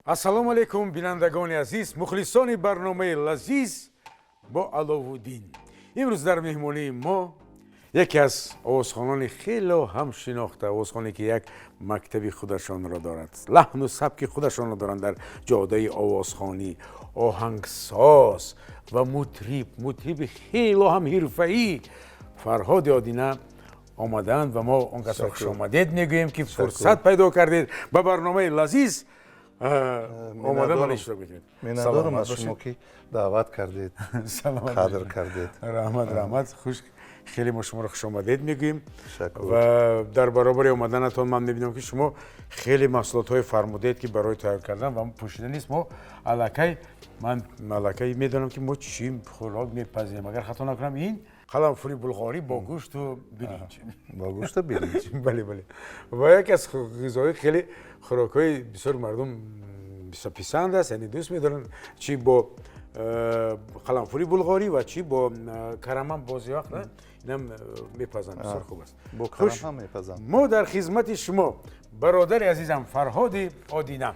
Ассалому алайкум, бинандагони азиз, мухлисони барномаи «Лазиз» бо Аловуддин. Имрӯз дар меҳмонии мо яке аз овозхонони хело ҳам шинохта, овозхоне, ки як мактаби худашонро дорад, лаҳну сабки худашонро доранд дар ҷодаи овозхонӣ, оҳангсоз ва мутриб, мутриби хело ҳам ҳирфаӣ, Фарҳоди Одина омаданд ва мо он касро хушомадед мегӯем, ки фурсат пайдо кардед, ба барномаи «Лазиз» омада ман иштирок мекунед. Миннатдорам аз шумо, ки даъват кардед, қадр кардед. Раҳмат, раҳмат. Хуш, хеле мо шуморо хушомадед мегӯем. Ва дар баробари омаданатон ман мебинам, ки шумо хеле маҳсулотҳое фармудед, ки барои тайёр кардан ва пӯшида нест. Мо аллакай, ман аллакай медонам, ки мо чӣ хӯрок мепазем. Агар хато накунам, ин қаламфури булғорӣ бо гӯшту биринҷ. Бо гӯшту биринҷ. Бале, ва яке аз ғизои хеле хӯрокҳои бисёр мардум бисёр писанд аст, яъне дӯст медоранд, чӣ бо қаламфури булғорӣ ва чӣ бо карамам. Бози вақт инам мепазанд, бисёр хуб аст. Бо карам ҳам мепазанд. Мо дар хизмати шумо, бародари азизам Фарҳоди Одина.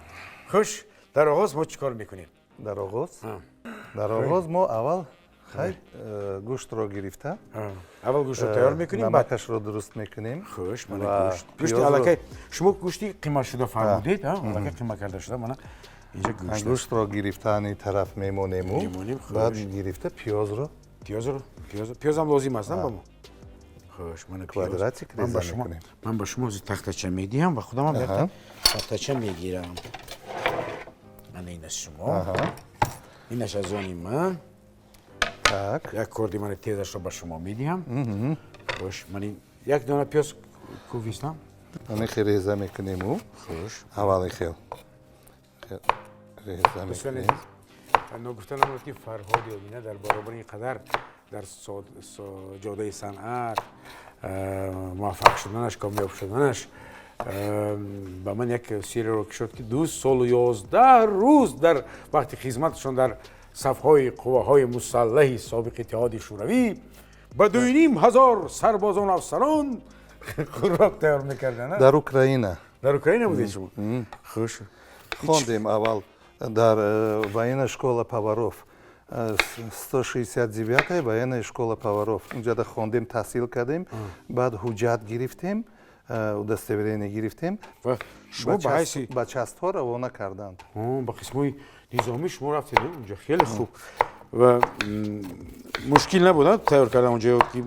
Хуш, дар оғоз мо чӣ кор мекунем? Дар оғоз мо аввал хай гӯштро гирифта Аввал гӯштро тайёр мекунем. Намакашро дуруст мекунем. Хуш, мана гӯшт, гӯшти аллакай шумо гӯшти қимашуда фармудед, аллакай қима карда шуда, мана инҷа гӯшт. Гӯштро гирифта, ани тараф мемонему, баъд гирифта пиёзро. Пиёзро, пиёзам лозим аст ба мо. Хуш, мана. Квадратик реза мекунем. Ман ба шумо тахтача медиҳам ва худамам якта тахтача мегирам. Мана, ин аз шумо, инаш аз они ман. Так. Як корди мани тезашро ба шумо медиҳам. Хуш, ман як дона пиёз кӯвистам. Ани хел реза мекунему. Хуш. Аввали хел реза мекунем. Ногуфта намонад, ки Фарҳоди Одина дар баробари ин қадар дар ҷодаи санъат муваффақ шуданаш, комёб шуданаш, ба ман як сирреро кушод, ки 2 солу 11 рӯз дар вақти хизматашон дар сафҳои қувваҳои мусаллаҳи собиқи Иттиҳоди Шӯравӣ ба 2500 сарбозону афсарон хӯрок тайёр мекарданд. Дар Украина. Дар Украина будед шумо? Хуш. Хондем аввал дар военная школа поваров, 169 военная школа поваров. Унҷада хондем, таҳсил кардем, баъд ҳуҷҷат гирифтем, удостоверение гирифтем. Шумо ба ҳайси ба частҳо равона карданд. Ба қисмҳои низомӣ шумо рафтед унҷа. Хеле хуб. Ва мушкил набуд тайёр кардан унҷа, ки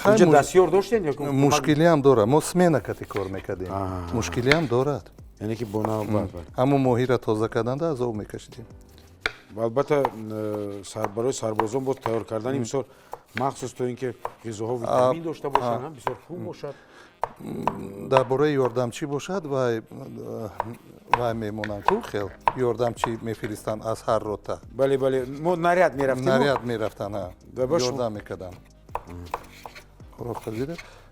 унҷа дастёр доштед? Мушкилиам дорад. Мо смена кати кор мекардем, мушкилиам дорад. Яъне ки бо навбат. Ҳамон моҳиро тоза карданда азоб мекашидем. Албатта, барои сарбозон боз тайёр кардани, мисол, махсус то ин ки ғизоҳо витамин дошта бошанд, бисёр хуб бошад. Дар бораи ёрдамчӣ бошад, вай мемонанд ку, хел ёрдамчӣ мефиристанд аз ҳар рота. Бале, мо наряд мерафтем. Наряд мерафтанд, ёрдам мекарданд.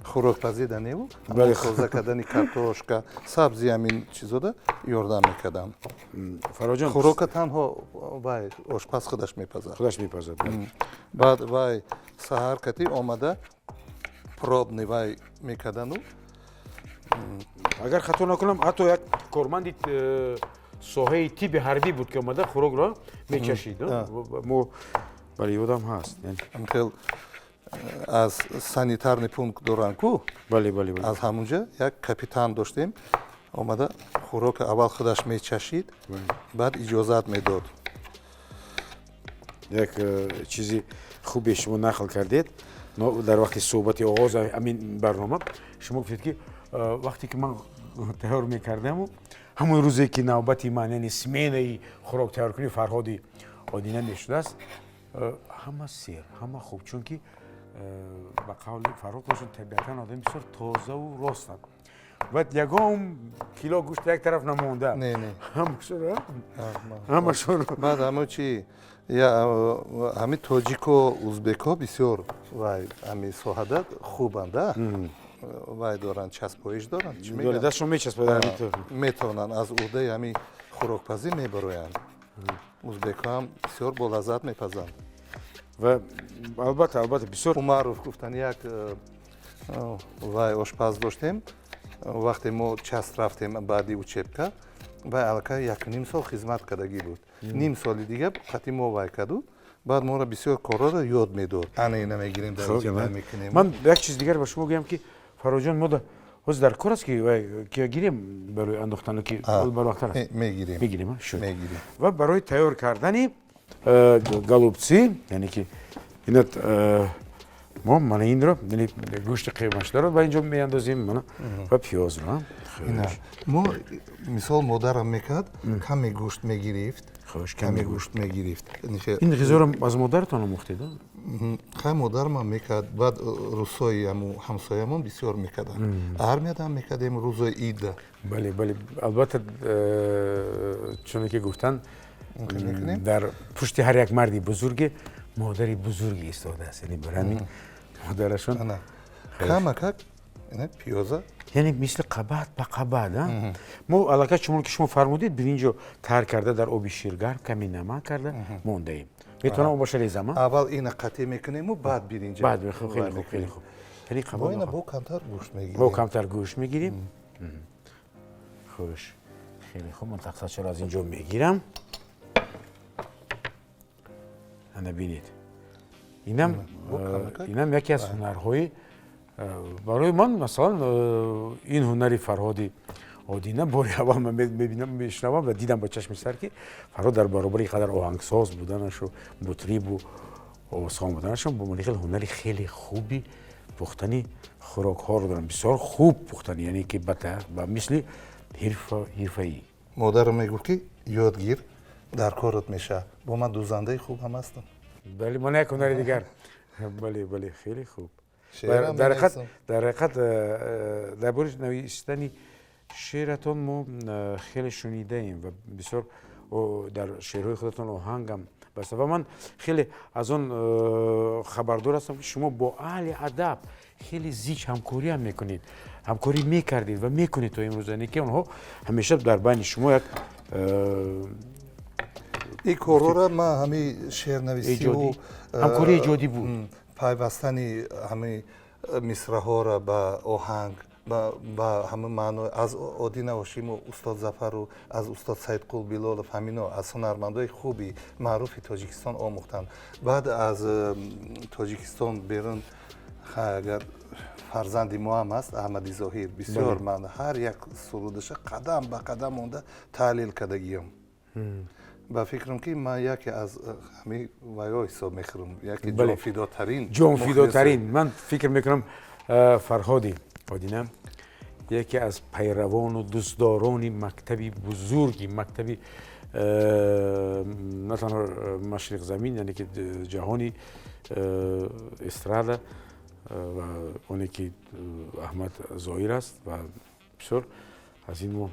Хӯрокпазида неву тоза кардани картошка, сабзи, ҳамин чизода ёрдам мекардам. Фарҳодҷон. Хӯрока танҳо вай ошпаз худаш мепазад. Худаш мепазад. Баъд вай саҳар кати омада пробный вай мекардану. Агар хато накунам, ҳатто як корманди соҳаи тибби ҳарбӣ буд, ки омада хӯрокро мечашид. Мо, бале, ёдам ҳаст. Хел аз санитарный пункт доранд ку. Бале бале бале. Аз ҳамунҷа як капитан доштем, омада хӯрока аввал худаш мечашид, баъд иҷозат медод. Як чизи хубе шумо нақл кардед дар вақти суҳбати оғоз ҳамин барнома. Шумо гуфтед, ки вақте ки ман тайёр мекардаму, ҳамон рӯзе ки навбати ман, яъне сменаи хӯрок тайёркунии Фарҳоди Одина мешудааст, ҳама сер, ҳама хуб, чунки ба қавли Фарҳод бошад, табиатан одами бисёр тозаву ростанд ва ягон кило гӯшт як тараф намонда. Ҳамашоро. Баъд ҳамо чи, ҳами тоҷико, узбекҳо бисёр вай ҳами соҳада хубанда, вай доранд, часпоиш доранд. Дастшон мечаспад. Метавонанд, аз уҳдаи ҳами хӯрокпазӣ мебароянд. Узбекҳо ҳам бисёр болаззат мепазанд. Ва албатта, бисёр. Умаров гуфтан, як вай ошпаз доштем. Вақте мо часть рафтем, баъди учебка. Вай аллакай 1,5 сол хизмат кардагӣ буд, ним соли дига қати мо вай карду, баъд моро бисёр корҳоро ёд медод. Ана ина мегирем, дар инҷа вай мекунем. Ман як чиз дигар ба шумо гӯям, ки Фарҳодҷон, мо ҳозир дар кор аст, ки ки гирем барои андохтану ки барвақттар аст? Мегирем. Мегирем, шуд. Мегирем. Ва барои тайёр кардани голубцы, яъне ки ина мо мана инро, яъне гӯшти қимашдаро ба инҷо меандозем, мана, ва пиёзро. Ина мо, мисол, модарам мекард, каме гӯшт мегирифт. Хуш. Каме гӯшт мегирифт. Ин ғизоро аз модаратон омӯхтед? Хай, модармам мекард, баъд русои аму ҳамсоямон бисёр мекарданд. Армиядам мекардем рӯзои ида. Бале, албатта, чуне ки гуфтанд, дар пушти ҳар як марди бузурге модари бузурге истодааст, яъне бар ҳамин модарашон. Камакак пиёза. Яъне мисли қабат ба қабат мо аллакай, чунон ки шумо фармудед, биринҷо тар карда, дар оби ширгарм ками намак карда мондаем. Метавонам обаша резам? Аввал ина қатъ мекунему, баъд биринҷа. Баъд, хеле хуб, хеле хуб. Яъне қабат ина бо камтар гӯшт мегирем. Бо камтар гӯшт мегирем. Хуш, хеле хуб. Ман тахтачаро аз инҷо мегирам. Ана, бинед, инам яке аз ҳунарҳои барои ман, масалан, ин ҳунари Фарҳоди Одина бори аввал ман мебинам, мешунавам ва дидам ба чашми сар, ки Фарҳод дар баробари қадар оҳангсоз буданашу, мутрибу овозхон буданашу, бо хел ҳунари хеле хуби пухтани хӯрокҳоро дорам, бисёр хуб пухтани, яъне ки ба мисли ҳирфаӣ. Модарам мегуфт, ки ёд гир, дар корот мешавад. Бо ман дӯзандаи хуб ҳам ҳастам. Бале, мана як ҳунари дигар. Бале, хеле хуб. Дар ҳақиқат, дар бораи навиштани шеъратон мо хеле шунидаем ва бисёр дар шеърҳои худатон оҳангам баста, ва ман хеле аз он хабардор ҳастам, ки шумо бо аҳли адаб хеле зич ҳамкориам мекунед, ҳамкорӣ мекардед ва мекунед то имрӯз, яъне ки онҳо ҳамеша дар байни шумо як Ин корҳоро ман ҳамин шеърнависиву ҳамкории эҷодӣ буд. Пайвастани ҳамин мисраҳоро ба оҳанг, ба ҳамин маъно аз Одина Ҳошиму, устод Зафару, аз устод Саидқул Билолов, ҳамино аз ҳунармандои хуби маъруфи Тоҷикистон омӯхтанд. Баъд аз Тоҷикистон берун, агар фарзанди мо ҳам ҳаст, Аҳмади Зоҳир, бисёр ман ҳар як сурудаша қадам ба қадам монда таҳлил кардагиём. Ба фикрам, ки ман яке аз ҳамин ваё ҳисоб мехӯрам, яке ҷонфидотарин. Ҷонфидотарин. Ман фикр мекунам, Фарҳоди Одина яке аз пайравону дӯстдорони мактаби бузурги мактаби на танҳо машриқзамин, яъне ки ҷаҳони эстрада, ва оне ки Аҳмад Зоҳир аст, ва бисёр аз ин мо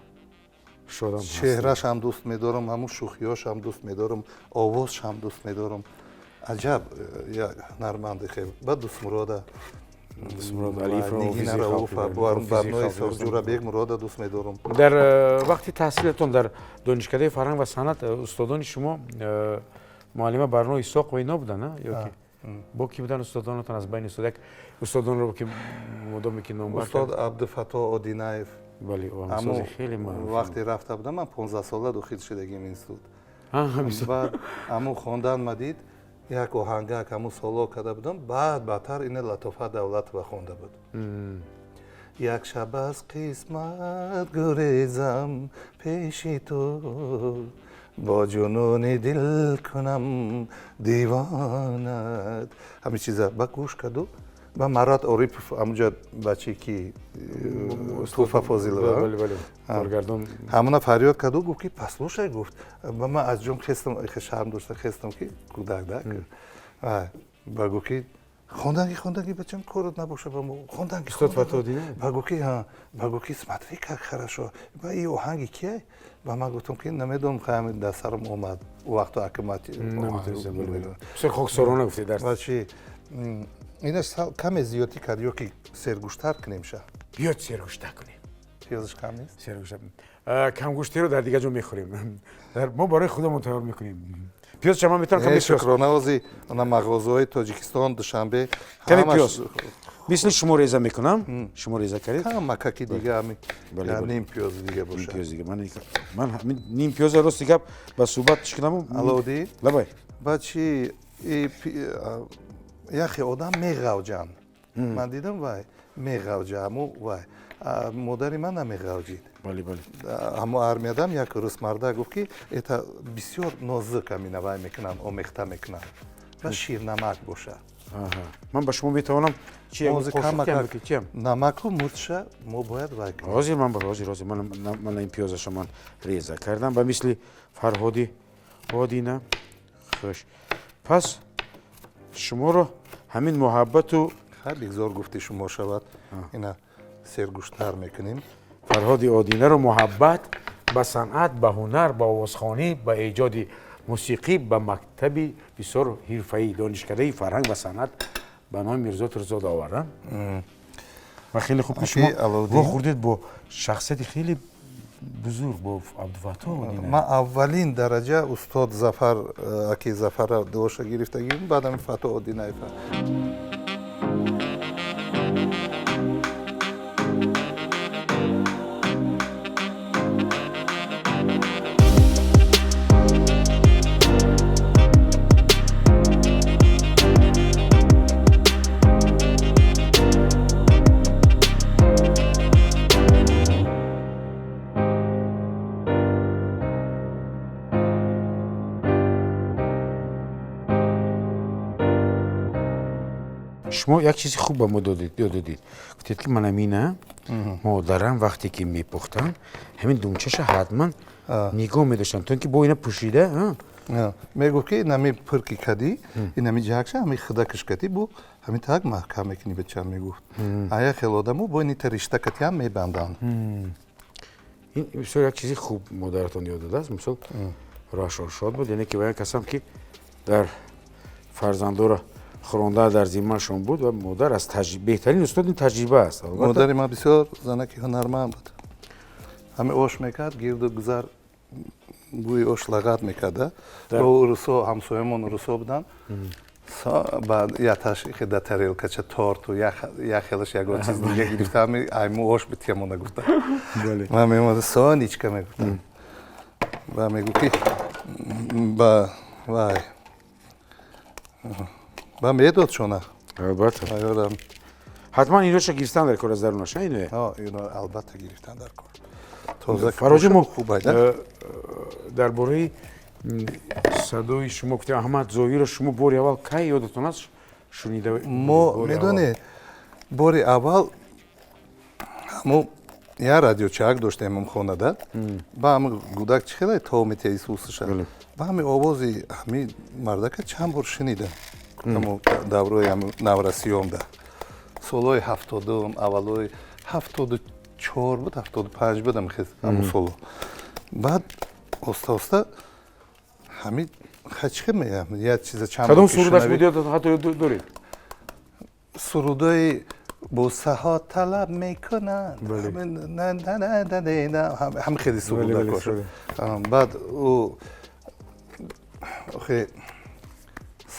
шодам. Чеҳрашам дӯст медорам, ҳамун шӯхиёшам дӯст медорам, овозшам дӯст медорам. Аҷаб як ҳунарманди хел. Ба Дӯстмурода, Нигина Рауфа, Барнои Ҷурабек Мурода дӯст медорам. Дар вақти таҳсилатон дар Донишкадаи фарҳанг ва санъат устодони шумо муаллима Барно Исоқова ино буданд ё ки бо ки буданд устодонатон? Аз байни устод як устодонро ки мудоме ки номбар. Устод Абдуфатто Одинаев. Бале, оҳангсози хеле маъруф. Вақте рафта будам, ман 15-сола дохил шудагим институт. Баъд ҳамун хондан ма дид, як оҳангак ҳамун соло карда будам. Баъд баъдтар ина Латофат Давлатова хонда буд: «Як шаб аз қисмат гурезам пеши ту, бо ҷунуни дил кунам девонат». Ҳамин чиза ба гӯш карду, ба Марат Орипов, ҳамунҷа баче ки Туфа Фозилова, ҳамуна фарёд карду, гуфт, ки «Послушай», гуфт. Ба ман аз ҷом хестам, шарм дошта хестам, ки кӯдак да. Ба гуфт, ки «Хонданги, хонданги, бачам, корот набоша, ба мо хонданги». Устод Фатодина. Ба гуфт, ки ба гуфт, ки «Смотри, как хорошо, ба и оҳанги кияй?» Ба ман гуфтам, ки намедонам, хами дар сарам омад у вақту акмат. Бисёр хоксорона гуфтед. Дар чи инаш каме зиёдтӣ кард ё ки сергӯштар кунем ша? Биёд, сергӯшта кунем. Пиёзаш кам нест? Сергӯшта, камгӯштиро дар дигар ҷо мехӯрем, мо барои худамон тайёр мекунем. Пиёз чама метавонам каме пиёз. Шукрона, ана мағозаҳои Тоҷикистон, Душанбе. Каме пиёз. Мисли шумо реза мекунам. Шумо реза кардед. Камакаки дига ним пиёз дига бошад. Ним пиёз дига. Ман ним пиёза рости гап ба суҳбат чӣ кунам. Аловуддин? Лабай. Баъд чи яхе одам меғавҷанд. Ман дидам, вай меғавҷа, аму вай. Модари ман намеғавҷид. Бале, бале. Аммо армиядам як русмарда гуфт, ки это бисёр нозук амина вай мекунанд, омехта мекунанд ва ширнамак бошад. Ман ба шумо метавонам чи чиам? Намаку мурча мо бояд вай кунем. Ҳозир ман ҳозир ҳозир ман ин пиёзаша ман реза кардам ба мисли Фарҳоди Одина. Хуш. Пас шуморо ҳамин муҳаббату Хай, бигзор гуфти шумо шавад. Ина сергӯштар мекунем. Фарҳоди Одинаро муҳаббат ба санъат, ба ҳунар, ба овозхонӣ, ба эҷоди мусиқӣ ба мактаби бисёр ҳирфаӣ, донишкадаи фарҳанг ва санъат ба номи Мирзо Турсунзода овардан. Ва хеле хуб, ки шумо вохӯрдед бо шахсияти хеле бузург, бо Абдуфаттоҳ Одина. Ман аввалин дараҷа устод Зафар, аки Зафара дуоша гирифтагим, баъдам Фаттоҳ Одинаева. Шумо як чизи хуб ба мо ёд додед. Гуфтед, ки ман амина модарам вақте ки мепухтам, ҳамин думчаша ҳатман нигоҳ медоштам, то ин ки бо ина пӯшида. Мегуфт, ки инами пирки кадӣ, инами ҷакша, ҳами хидакаш кадӣ, бо ҳами так маҳкам мекунӣ бача, мегуфт. А як хел одамо бо ини ришта катиам мебанданд. Ин бисёр як чизи хуб модаратон ёд додааст. Мисол, роҳашон шод буд, яъне ки ва як касам ки дар фарзандора хӯронда дар зиммаашон буд ва модар аз беҳтарин устод ин таҷриба аст. Модари ман бисёр занаки ҳунарманд буд. Ҳами ош мекард, гирду гузар бӯи ош лагат мекарда. Бо русо, ҳамсоямон русо буданд. Баъд яташ да тарелкача торту як хелаш ягон чиз дига гирифта, ҳами айму ош битиямона гуфта. Ман меомада, Сонечка мегуфтам. Ва мегуфт, ки ба вай ба медод шона. Албатта. Ҳатман иноша гирифтан дар кор аз дарунаша иное? Ино албатта гирифтан дар кор. Тоза Фароҷи мо хуб айда. Дар бораи садои шумо гуфтем, Аҳмад Зоҳирро шумо бори аввал кай ёдатон аст шунида? Мо медонед, бори аввал ҳамо я радиочаак доштем ам хонада. Ба ҳами гудак чӣ хеле то метия исусаша. Ба ҳами овози ҳами мардака чанд бор шунидам. Ҳамо даврои наврасиёмда. Солҳои 70-ум, аввалои 74 буд, 75 буд ҳамон соло. Баъд оста оста ҳами хачхе меям, як чиза чанд Кадом сурудаш буд, ҳатто ёд доред? Сурудои бусаҳо талаб мекунанд. Ҳами хеле сурудакош. Баъд ӯ охе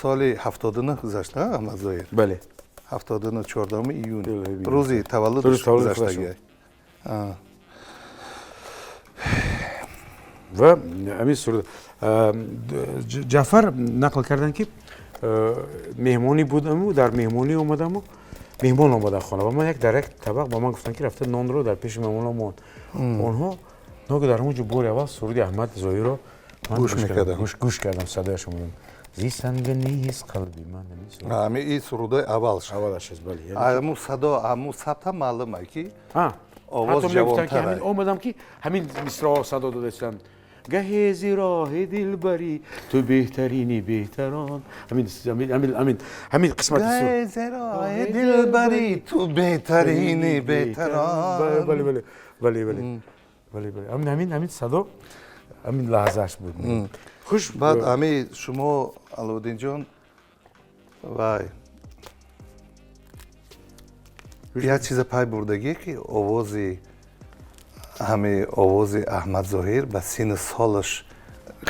соли 79 гузашта, Аҳмад Зоҳир? Бале. 79, 14 июн. Рӯзи таваллудаш гузаштагӣ. Ва ҳамин суруд Ҷаъфар нақл карданд, ки меҳмонӣ будаму дар меҳмонӣ омадаму меҳмон омада хона ва ман як дар як табақ ба ман гуфтанд, ки рафта нонро дар пеши меҳмонҳо мон. Онҳо ноги дар ҳамон ҷо бори аввал суруди Аҳмад Зоҳирро гӯш мекардам. Гӯш кардам, садояш омадам. Зи санг низ қалби ман. Ҳами ин сурудои аввалш. Аввалаш аст, бале. Ҳамун садо, ҳамун сабта маълум ай, ки овоз ҷавонтар. Омадам, ки ҳамин мисраҳо садо додастанд. Гаҳе зи роҳи дилбарӣ ту беҳтарини беҳтарон. Ҳамин қисмати Гаҳе зи роҳи дилбарӣ ту беҳтарини беҳтарон. Бале, бале, бале, бале, бале, бале. Ҳамин садо ҳамин лаҳзааш буд. Хуш. Баъд ҳами шумо, Аловуддинҷон, вай як чиза пай бурдагӣ, ки овози ҳами овози Аҳмад Зоҳир ба синну солаш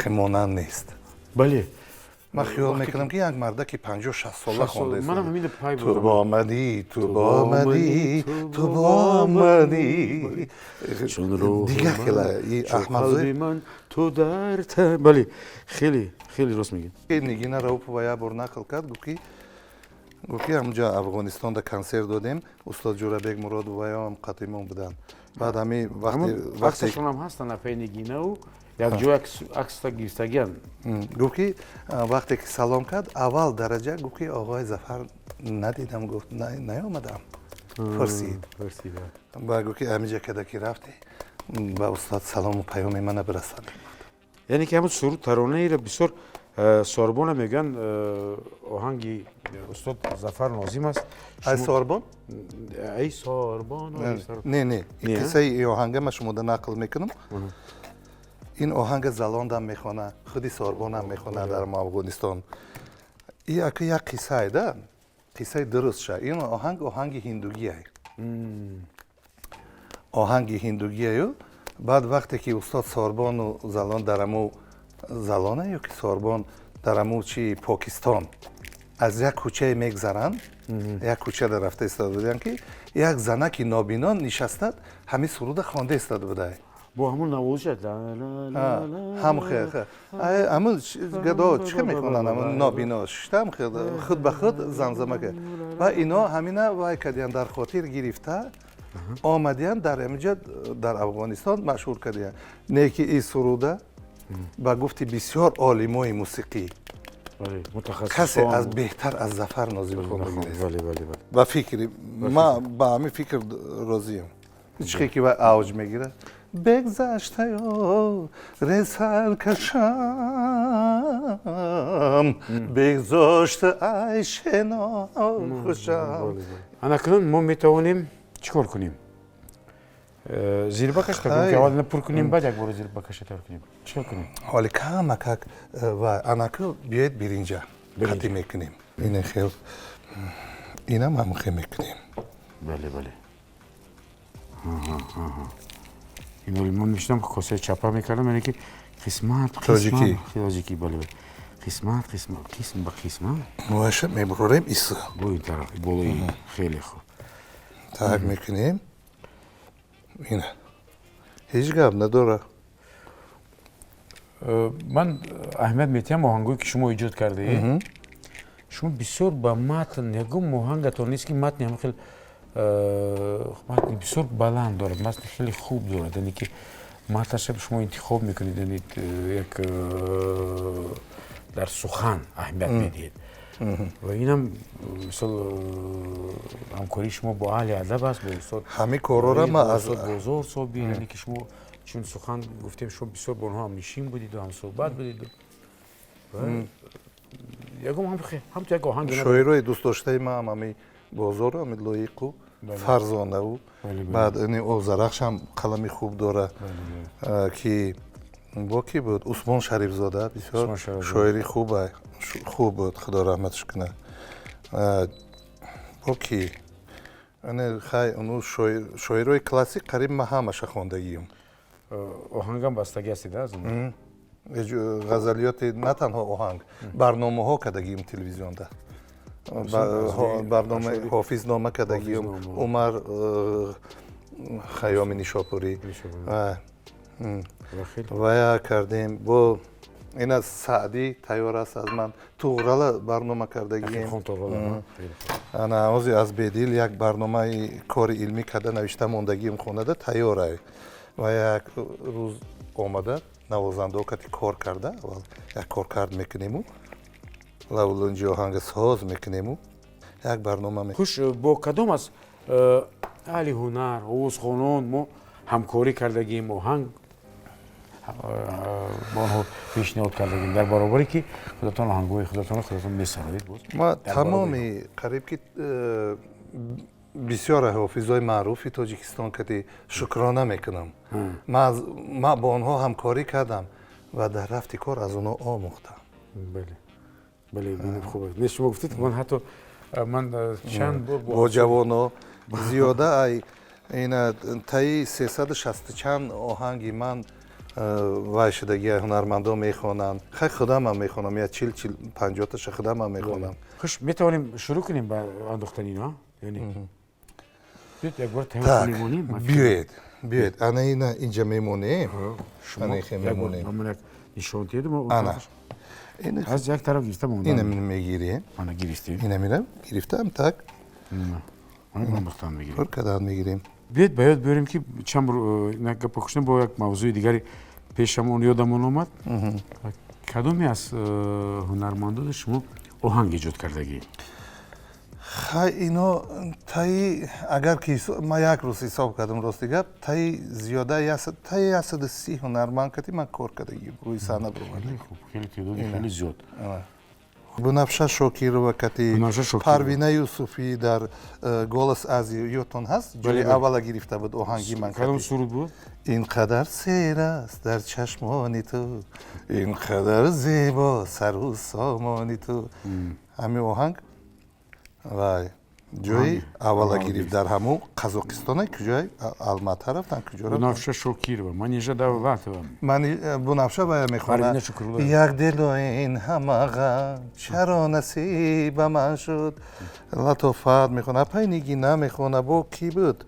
монанд нест. Бале. Ман хиёл мекунам, ки як мардаки 50-60 сола хонда. Манам ҳамин пай. Ту бо мани, ту бо мани, ту бо мани. Дигар хела Аҳмадзоев. Ман ту дар, бале, хеле хеле рост мегӯед. Нигина Раупова як бор нақл кард, гуфт, ки ҳамунҷа Афғонистонда консерт додем, устод Ҷӯрабек Муродов ваёам қатимон буданд. Баъд ҳами вақте аксашонам ҳастанд, апаи Нигинау якҷо акста гирифтагиан. Гуфт, ки вақте ки салом кард, аввал дараҷа гуфт, ки оғои Зафар надидам, гуфт, наёмадам, пурсид. Ба гуфт, ки ҳамиҷа када ки рафтӣ, ба устод салому паёми мана бирасанд. Яъне ки ҳамун суруд таронаеро бисёр Сорбона мегӯянд, оҳанги устод Зафар Нозим аст. Ай Сорбон. Ай Сорбон. Не, қиссаи оҳанга ма шумода нақл мекунам. Ин оҳанга Залондам мехона, худи Сорбонам мехона дар Афғонистон. И ака як қиссае да, қиссаи дурустша. Ин оҳанг оҳанги ҳиндугиай, оҳанги ҳиндугиаю. Баъд вақте ки устод Сорбону Залон дар аму Залона ё ки Сорбон дар аму чи Покистон аз як кӯчае мегзаранд, як кӯчада рафта истода буданд, ки як занаки нобино нишастад, ҳамин суруда хонда истода будай. Бо ҳамун навозиша. Ҳам ҳамун гадо чӣ мехонанд, ҳамун нобино шиштам, худ ба худ замзама кард ва ино ҳамина вай кардиян, дар хотир гирифта омадиян, дар ҳаминҷа дар Афғонистон машҳур кардиян. Не ки ин суруда, ба гуфти бисёр олимои мусиқӣ, касе аз беҳтар аз Зафар Нозим хондагӣ нест. Ба фикри ма, ба ҳамин фикр розиям. Чӣ ки вай авҷ мегирад: бегзаштаё ресаркашам, бегзошта айшено хушам. Анакунун мо метавонем чӣ кор кунем? Зирбакаш ки аввал ина пур кунем, баъд як бора зирбакаша тайёр кунем, чӣ кор кунем? Ҳоли камакак ва анаку биёед, биринҷа қатӣ мекунем. Ин хел, инам ҳам хел мекунем. Бале, ин ман мешинам, косаи чапа мекардам, яъне ки қисмат. Тоҷикӣ. Тоҷикӣ, бале, қисмат, қисмат, қисм ба қисмат. Моша мебурорем иса. Бо ин тараф болои, хеле хуб. Так мекунем, ина ҳеҷ гап надора. Ман аҳамият метиҳам оҳангое ки шумо эҷод кардаед. Шумо бисёр ба матн, ягон оҳангатон нест, ки матни ҳам хел матни бисёр баланд дорад, матни хеле хуб дорад, яъне ки матнаша шумо интихоб мекунед, яъне як дар сухан аҳамият медиҳед. Ва инам мисол ҳамкории шумо бо аҳли адаб аст, бо устод Ҳамин корора ма аз устод Бозор Собир, яъне ки шумо чун сухан гуфтем, шумо бисёр бо онҳо ҳамнишин будиду ҳамсӯҳбат будиду ягон ҳамту як оҳанг. Шоирои дӯстдоштаи маам ҳами Бозору, ҳами Лоиқу, Фарзонаву, баъд ини Озарахшам қалами хуб дора, ки бо ки буд, Усмон Шарифзода бисёр шоири хуб буд, худо раҳматаш кунад. Бо ки хай уну шоирои классик қариб ма ҳамаша хондагиюм. Оҳангам бастагӣ ҳастед аз ғазалиёти, на танҳо оҳанг, барномаҳо кардагиюм телевизионда, барномаи ҳофизнома кардагиюм, Умар Хайёми Нишопурӣ вая кардем, бо ин аз Саъдӣ тайёр аст, аз ман Туғрала барнома кардагием. Ана ҳозир аз Бедил як барномаи кори илмӣ карда, навишта мондагием, хонада тайёрай ва як рӯз омада навозандаҳо кати кор карда, аввал як коркард мекунему, лавлунҷи оҳанга соз мекунему, як барнома. Хуш, бо кадом аз аҳли ҳунар, овозхонон мо ҳамкорӣ кардагием, оҳанг ба онҳо пешниҳод кардагим, дар баробаре ки худатон оҳангҳои худатонро худатон месароед боз? Ма тамоми қариб ки бисёр ҳофизои маъруфи Тоҷикистон кати шукрона мекунам. Ма бо онҳо ҳамкорӣ кардам ва дар рафти кор аз онҳо омӯхтам. Бале, хуб аст. Не, шумо гуфтед, ман ҳатто ман чанд бор бо ҷавоно зиёда ай ина таи 360 чанд оҳанги ман. Вай шудагӣ ҳунармандо мехонанд. Хай, худамам мехонам, я 40-50 таша худамам мехонам. Хуш, метавонем шурӯъ кунем ба андохтани ино, яъне як бор тайёр мемонем. Биёед, биёед, ана ина инҷа мемонем, ана ихе мемонем. Як нишон диҳед. Ана. Аз як тараф гирифта монда. Ина мегирем. Ана, гирифтем. Ина мира гирифтам, так. Андохтан мегирем. Пур кардан мегирем. Биёед, ба ёд биёрем, ки чанд бор гапа кушем, бо як мавзӯи дигари пешамон ёдамон омад. Кадоме аз ҳунармандони шумо оҳанг эҷод кардагӣ? Хай, ино таи, агар ки ман як рӯз ҳисоб кардам, рости гап, таи зиёда таи 130 ҳунарманд кати ман кор кардагӣ, рӯи саҳна баромадагӣ. Хеле теъдоди хеле зиёд. Бунафша Шокирова кати, Парвина Юсуфӣ дар «Голос Азии», ёдтон ҳаст, ҷои аввала гирифта буд оҳанги ман. Кадом суруд буд? Ин қадар сер аст дар чашмони ту, ин қадар зебо сару сомони ту. Ҳамин оҳанг вай ҷои аввала гирифт дар ҳамун Қазоқистона, куҷои, Алмата рафтан, куҷо. Бунафша Шокирова, Манижа Давлатова. Бунафша вая мехонад: як дилу ин ҳама ғам чаро насиба ман шуд. Латофат мехонад, апай Нигина мехонад, бо кӣ буд?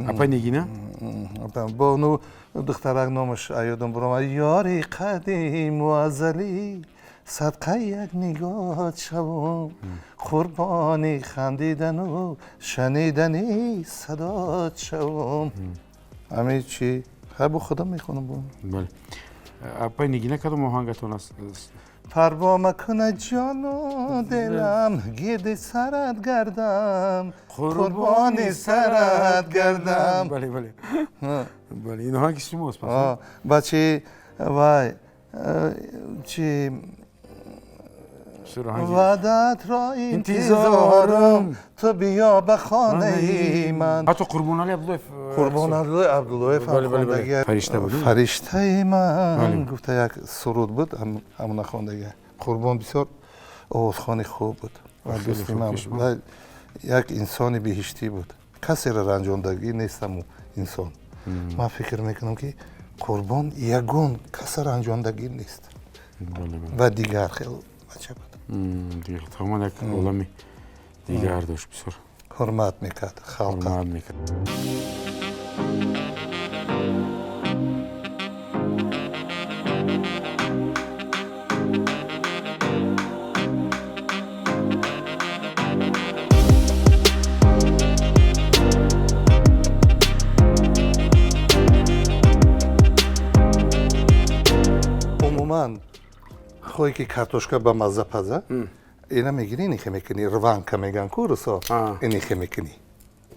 Апай Нигина. Бо ну духтарак, номаш аёдам буромад. Ёри қадиму азалӣ, садқаи як нигоҳат шавум, қурбони хандидану шунидани садот шавум. Ҳамин чи, хай, бо худам мехонам. Бале, апай Нигина, кадом оҳангатон аст? Парво макуна ҷону дилам, гирди сарат гардам, қурбони сарат гардам. Бале, бале, бале, ин оҳанги шумост пас. Ба чи вай чи ваъдатро интизорам, ту биё ба хонаи ман. Ҳатто Қурбонали Абдуллоев. Қурбонали Абдуллоев ҳам хондагия. Фаришта буд. Фариштаи ман гуфта як суруд буд, ҳамона хондагия. Қурбон бисёр овозхони хуб буд ва дӯсти ман буд, як инсони биҳиштӣ буд, касеро ранҷондагӣ нест ҳаму инсон. Ман фикр мекунам, ки Қурбон ягон каса ранҷондагӣ нест ва дигар хел бача буд. Тамоман як олами дигар дошт, бисёр. Ҳурмат мекард халқа. Ҳурмат мекард. Умуман, хоҳе ки картошка ба мазза паза, ина мегирӣ, инихе мекунӣ, рванка меган ку русо, инихе мекунӣ,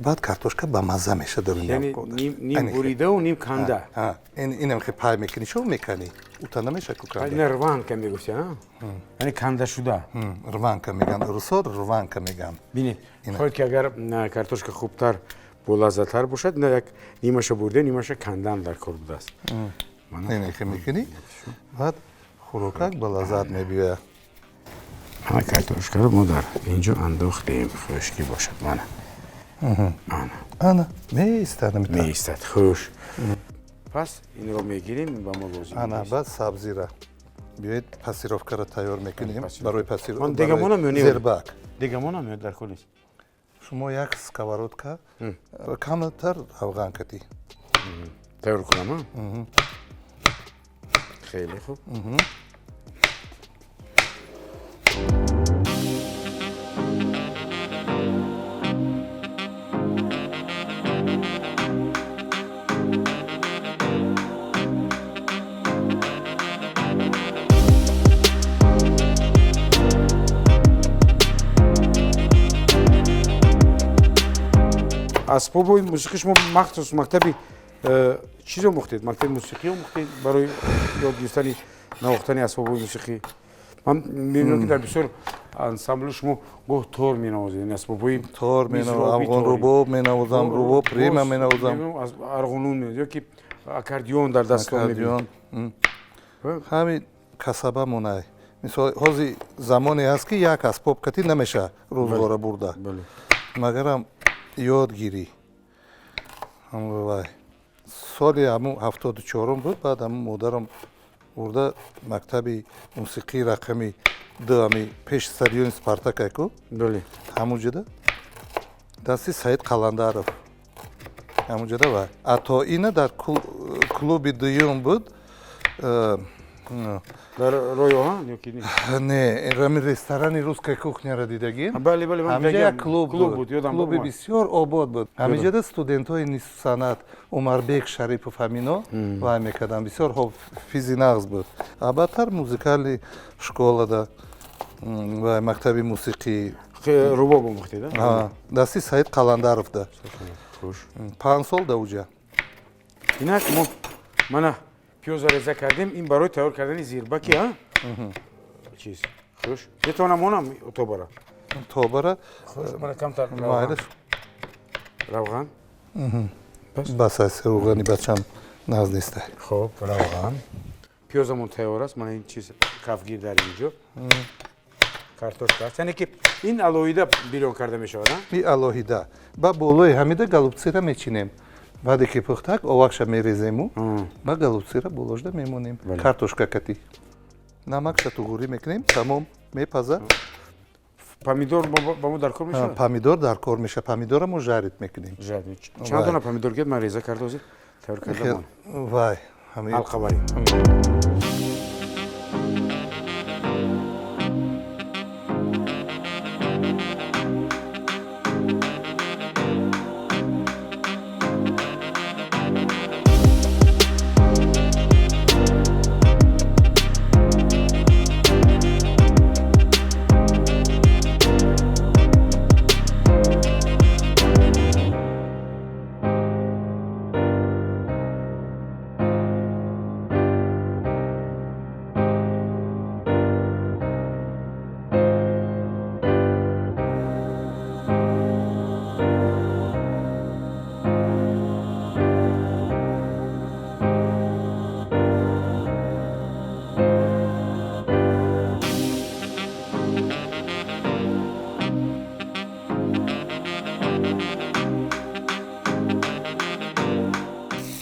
баъд картошка ба мазза меша. Яъне ним буридаву ним канда. Инам хе пай мекунӣ, чо мекунӣ, ута намеша ку канда. Ина рванка мегуфти, яъне канда шуда. Рванка меган русо, рванка меган. Бинед, хоҳед ки агар картошка хубтар, болаззаттар бошад, ина як нимаша бурида, нимаша кандан дар кор будааст. Инихе мекунӣ, баъд хӯрокак ба лаззат мебиёяд. Ана, картошкаро мо дар инҷо андохтем, хушкӣ бошад, мана. Ана. Ана, меистад. Меистад. Хуш, пас инро мегирем, ба мо лозим. Ана, баъд сабзира биёед, пассировкаро тайёр мекунем барои Ман дегамонам ё не? Зербак. Дегамонам ё дар кор нест? Шумо як сковородка, камтар равған катӣ. Тайёр кунам. Хеле хуб. Асбоби мусиқӣ шумо махсус мактаби чиз омӯхтед, мактаби мусиқӣ омӯхтед барои ёд гирифтани навохтани асбобҳои мусиқӣ? Ман мебинам, ки дар бисёр ансамбли шумо гоҳ тор менавозед, яъне асбобҳои Тор менавозам, рубоб менавозам, рубоб прима менавозам. Арғунун ё ки аккордеон дар дастон мебинам. Ҳамин касаба монай. Мисол, ҳозир замоне ҳаст, ки як асбоб катӣ намеша рӯзгора бурда, магарам ёд гирӣ. Вай. Соли ҳамун 74-ум буд, баъд ҳамун модарам бурда мактаби мусиқии рақами 2, ҳами пеши стадиони Спартак айку. Бале. Ҳамун ҷода дасти Саид Қаландаров. Ҳамун ҷода ва ато ина дар клуби дуюм буд. Дар рӯи оҳан ё ки не? Не, ҳамин ресторани русская кухняро дидагӣ? Бале, бале, ман Ҳаминҷа як клуб клуб буд, ёдам клуби омад. бисёр обод буд. Ҳаминҷода студентҳои нисф санъат Умарбек Шарипов ҳамино вай мекарданд. Бисёр ҳофизи нағз буд. Албаттар музыкальный школада ва мактаби мусиқӣ. Рубоб омӯхтед, а? Дасти Саид Қаландаровда. Хуш. 5 сол да уҷа. Инак мо мана пиёза реза кардем, ин барои тайёр кардани зирбаки, а? Чиз. Хуш. Метавонам монам тобара? Тобара. Хуш, мана камтар майлаш. равған. Бас аст, равғани бачам нағз нестай. Хоб, равған. Пиёзамон тайёр аст, мана ин чиз кафгир дар инҷо. Картошка аст. Яъне ки ин алоҳида бирён карда мешавад, а? И алоҳида. Ба болои ҳамида голубцира мечинем. Баъде ки пухтак, овақша мерезему, ба голубцира боложда мемонем. Картошка кати. Намакша туғурӣ мекунем, тамом мепаза. Помидор ба мо дар кор мешавад? Помидор дар кор мешавад. Помидора мо жарить мекунем. Жарить. Чанд дона помидор гирд ман реза карда ҳозир тайёр карда мон. Вай, ҳами Ҳалқабарӣ.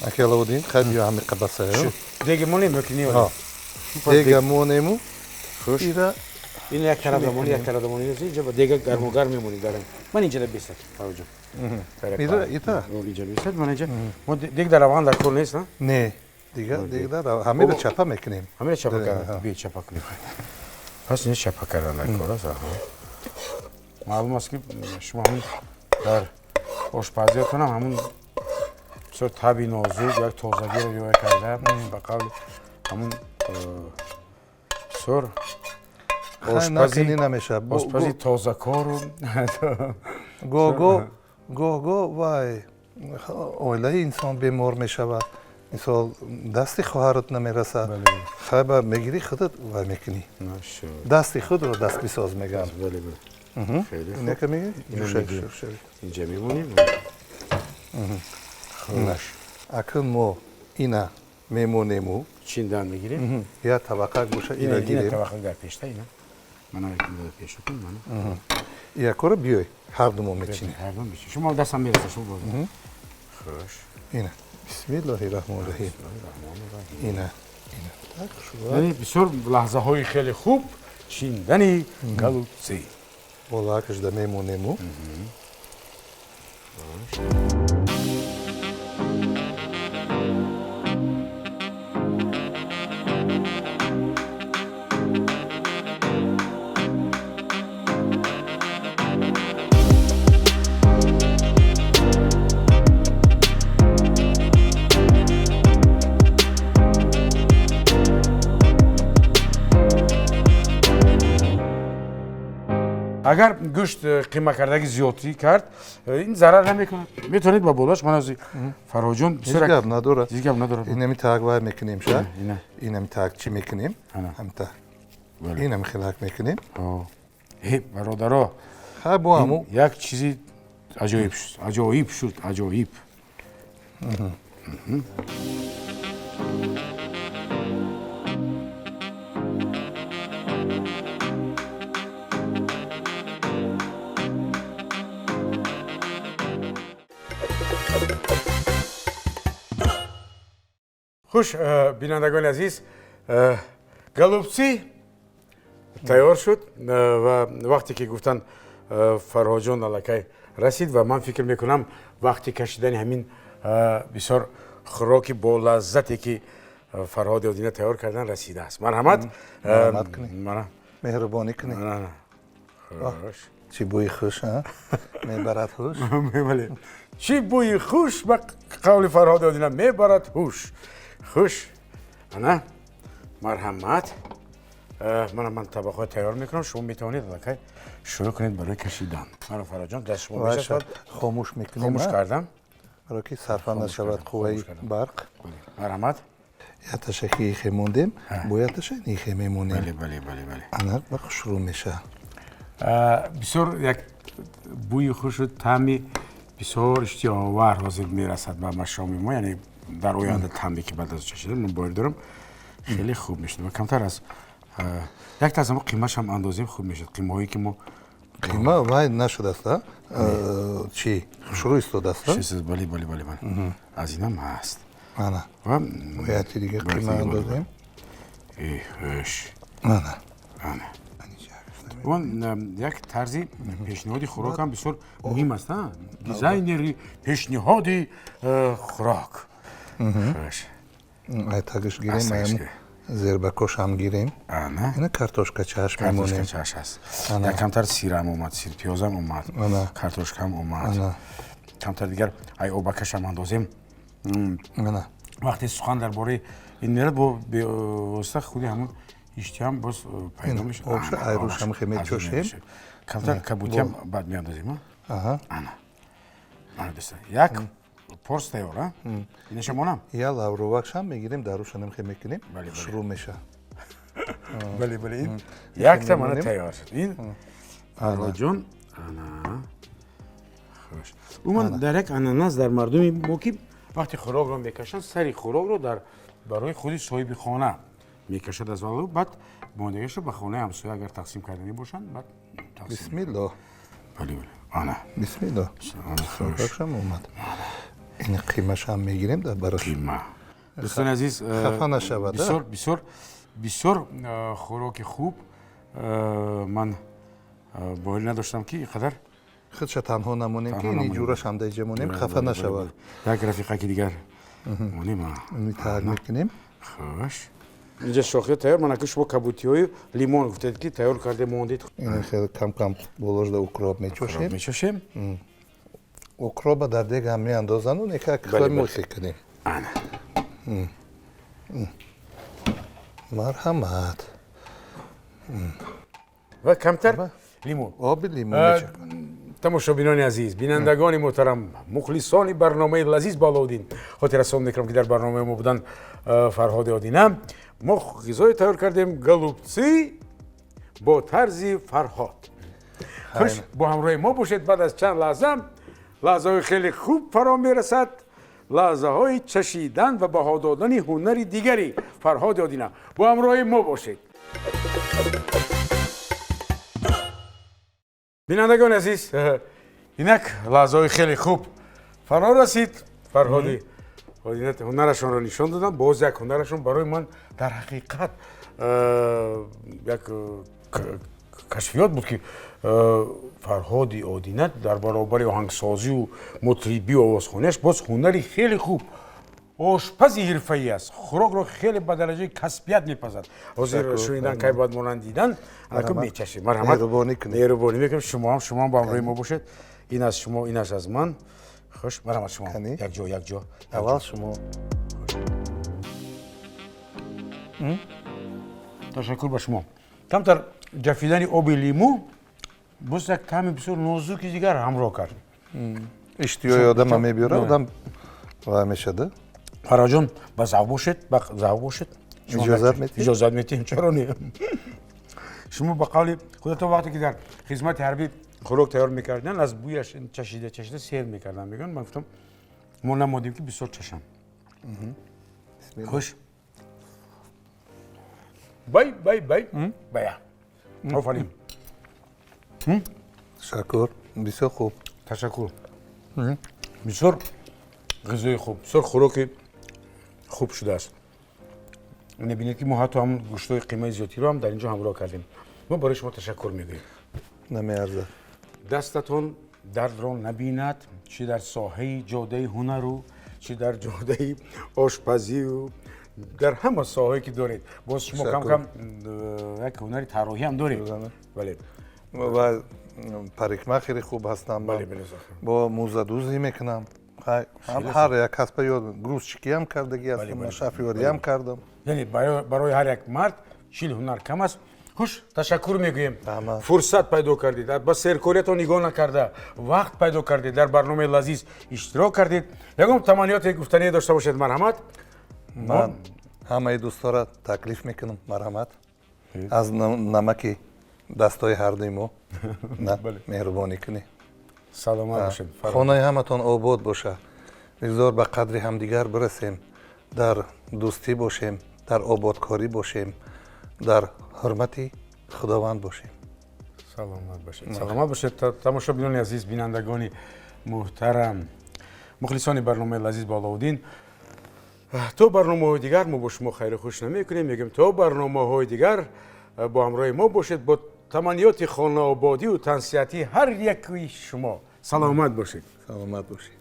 Аки Аловуддин, хай биё ҳами қабасаю. Деги монем ё ки не? Дега монему. Хуш. Ира Ин як тараф дамонӣ, як тараф дамонӣ, инҷа ба дега гарму гарм мемонӣ дар. Ман инҷа да бесад, Фарруҷон. Ира, ита. Инҷа бесад, ман инҷа. Мо дег дар равған дар кор нест, на? Не. Дига, дига ҳамеро чапа мекунем. Ҳамеро чапа кардан. Би чапа кунем. Пас ин чапа кардан дар кор аст. Маълум аст ки шумо ҳамин дар ошпазиятонам ҳамун бисёр таби нозук, як тозагиро риоя карда, ба қавли ҳамун бисёр ошпази намешавад. Ошпази тозакору Гоҳ-гоҳ, гоҳ-гоҳ вай оилаи инсон бемор мешавад. Мисол, дасти хоҳарат намерасад. Хайба мегирӣ худат вай мекунӣ. Дасти худро даст бисоз мегӯям. Бале, бале. Хеле хуб. Инaka мегирӣ? Инҷа мемонем. Хуш. Акун мо ина мемонему. Чиндан мегирем? Я табақа гӯша ира гирем. Табақа дар пешта ина. Мана пеша кун, мана. Якора биёй, ҳар думо мечинем. Ҳар думо мечинем. Шумо дастам мераса, шумо боз. Хуш. Ина. Бисмиллоҳи раҳмони раҳим. Ина. Ина. Так шуд. Яъне бисёр лаҳзаҳои хеле хуб чиндани голубцы. Болоакашда мемонему. Агар гӯшт қима кардагӣ зиёдтӣ кард, ин зарар намекунад. Метавонед ба болош ман аз Фарҳоҷон ҳеҷ гап надорад. Ҳеҷ гап надорад. Инами так вай мекунем ша. Инами так чӣ мекунем? Ҳамта. Инами хелак мекунем. Э, бародаро. Ха бо ҳаму як чизи аҷоиб шуд. Аҷоиб шуд, аҷоиб. Хуш, бинандагони азиз, голубцы тайёр шуд ва вақте ки гуфтанд, Фарҳодҷон аллакай расид ва ман фикр мекунам, вақти кашидани ҳамин бисёр хӯроки бо лаззате, ки Фарҳоди Одина тайёр кардан, расидааст. Марҳамат. Меҳрубонӣ кунед. Чӣ бӯи хуш мебарад, ҳуш. Бале, чӣ бӯи хуш, ба қавли Фарҳоди Одина, мебарад ҳуш. Хуш, ана, марҳамат. Мана, ман табақҳои тайёр мекунам, шумо метавонед аллакай шурӯъ кунед барои кашидан. Мана, Фарҳодҷон, даст шумо мешавад. Хомӯш мекунем. Хомӯш кардам. Барои ки сарфа нашавад қувваи барқ. Марҳамат. Яташа ки ихе мондем, бо яташа ихе мемонем. Бале, бале, бале, бале. Ана, ба хушрӯ мешавад. Бисёр як бӯи хушу таъми бисёр иштиҳоовар ҳозир мерасад ба машоми мо, яъне дар оянда таъме ки баъд аз чашидан, ман боварӣ дорам, хеле хуб мешавад. Ва камтар аз якта аз ҳамо қимашам андозем, хуб мешавад, қимаҳое ки мо Қима вай нашудааст, чӣ, хушрӯ истодааст. Бале, бале, бале, бале, аз инам ҳаст. Ана, ва бояди дига қима андозем. Хуш. Ана. Ана, он як тарзи пешниҳоди хӯрок ҳам бисёр муҳим аст, дизайнери пешниҳоди хӯрок. Айтагиш гирем, зербакошам гирем. Ана. Ина картошкачааш мемонем. Картошкачааш аст. Як камтар сирам омад, сирпиёзам омад, картошкам омад, камтар дигар ай обакашам андозем. Ана. Вақте сухан дар бораи ин мерад, бо бевосита худи ҳамон иштиҳам боз пайдо мешавад. Обша айрушам хе мечошем. Камтар кабутиам баъд меандозем. Ана, ана, дӯстон, як порс тайёр. А инаша монам. Я лавровакшам мегирем, дарушанам хе мекунем, хушрӯ меша. Бале, бале, ин якта мана тайёр шуд. Ин, Фарҳодҷон, ана, хуш. Умуман, дар як ананас дар мардуми мо, ки вақте хӯрокро мекашанд, сари хӯрокро дар барои худи соҳиби хона мекашад аз валу, баъд мондагиашро ба хонаи ҳамсоя агар тақсим карданӣ бошанд, баъд. Бисмилло. Бале, бале, ана. Бисмилло, хӯрокшам омад. Ин қимашам мегирем дар барош. Қима, дӯстони азиз. Хафа нашавад. Бисёр, бисёр, бисёр хӯроки хуб. Ман боварӣ надоштам, ки ин қадар Худша танҳо намонем, ки ини ҷурашам даиҷа монем, хафа нашавад. Як рафиқаки дигар монем. Тар мекунем. Хуш, инҷа шохиё тайёр. Ман ака, шумо кабутиҳою лимон гуфтед, ки тайёр карде мондед. Ин хеле кам кам боложда укроп мечошем. Мечошем. Укропа дар дег ҳам меандозану некак мӯхе кунем. Ана. Марҳамат. Ва камтар лимон. Оби лимон мечаконем. Тамошобинони азиз, бинандагони муҳтарам, мухлисони барномаи лазиз бо Аловуддин, хотиррасон мекунам, ки дар барномаи мо буданд Фарҳоди Одина. Мо ғизое тайёр кардем, голубцы бо тарзи Фарҳод. Хуш, бо ҳамроҳи мо бошед. Баъд аз чанд лаҳза лаҳзаҳои хеле хуб фаро мерасад, лаҳзаҳои чашидан ва баҳо додани ҳунари дигари Фарҳоди Одина. Бо ҳамроҳи мо бошед. Бинандагони азиз, инак лаҳзаҳои хеле хуб фаро расид. Фарҳоди ҳунарашонро нишон додам. Боз як ҳунарашон барои ман дар ҳақиқат як кашфиёт буд, ки Фарҳоди Одина дар баробари оҳангсозию мутрибию овозхониаш боз ҳунари хеле хуб, ошпази ҳирфаӣ аст. Хӯрокро хеле ба дараҷаи касбият мепазад. Ҳозир шунидан кай бояд монанд дидан. Анаку мечашем. Марҳамат, меҳрубонӣ мекунем. Шумоам, шумоам бо ҳамроҳи мо бошед. Ин аз шумо, инаш аз ман. Хуш, марҳамат, шумо якҷо, якҷо. Аввал шумо. Ташаккур ба шумо. Камтар ҷафидани оби лимӯ боз як таъми бисёр нозуки дигар ҳамроҳ кард. Иштиҳои одама мебиёрад, одам вай мешада. Фарҳодҷон, ба завқ бошед, ба завқ бошед. Иҷозат метиҳед? Иҷозат метиҳем, чаро не? Шумо ба қавли худатон, вақте ки дар хизмати ҳарбӣ хӯрок тайёр мекарданд, аз бӯяш чашида чашида сер мекарданд, мегӯянд. Ман гуфтам, мо намодем, ки бисёр чашам. Хуш, бай, бай, бай, бая, офарин. Ташаккур, бисёр хуб. Ташаккур. Бисёр ғизои хуб, бисёр хӯроки хуб шудааст. Мебинед, ки мо ҳатто ҳамн гӯштҳои қимаи зиёдтиро ҳам дар ин ҷо ҳамроҳ кардем. Мо барои шумо ташаккур мегӯем. Намеарзад. Дастатон дардро набинад, чӣ дар соҳаи ҷодаи ҳунару, чӣ дар ҷодаи ошпазию, дар ҳама соҳае, ки доред. Боз шумо кам кам як ҳунари тарроҳӣ ҳам доред, бале. Ва парикмахери хуб ҳастам, бо мӯзадӯзӣ мекунам, ҳар як касба ёд, грузчикиам кардагӣ ҳастам, шофёриам кардам. Яъне барои ҳар як мард 40 ҳунар кам аст. Хуш, ташаккур мегӯем. Фурсат пайдо кардед, ба серкориятон нигоҳ накарда, вақт пайдо кардед, дар барномаи лазиз иштирок кардед. Ягон таманниёте, гуфтание дошта бошед, марҳамат. Ман ҳамаи дӯстора таклиф мекунам, марҳамат, аз намаки дастҳои ҳардуи мо меҳрубонӣ кунед. Саломат бошед. Хонаи ҳаматон обод бошад. Бигзор ба қадри ҳамдигар бирасем, дар дӯстӣ бошем, дар ободкорӣ бошем, дар ҳурмати Худованд бошем. Саломат бошед, саломат бошед. Тамошобинони азиз, бинандагони муҳтарам, мухлисони барномаи лазиз бо Аловуддин, то барномаҳои дигар мо бо шумо хайру хуш намекунем. Мегӯем, то барномаҳои дигар бо ҳамроҳи мо бошед. Бо таманниёти хонаободию тансиҳатии ҳар якуи шумо, саломат бошед. Саломат бошед.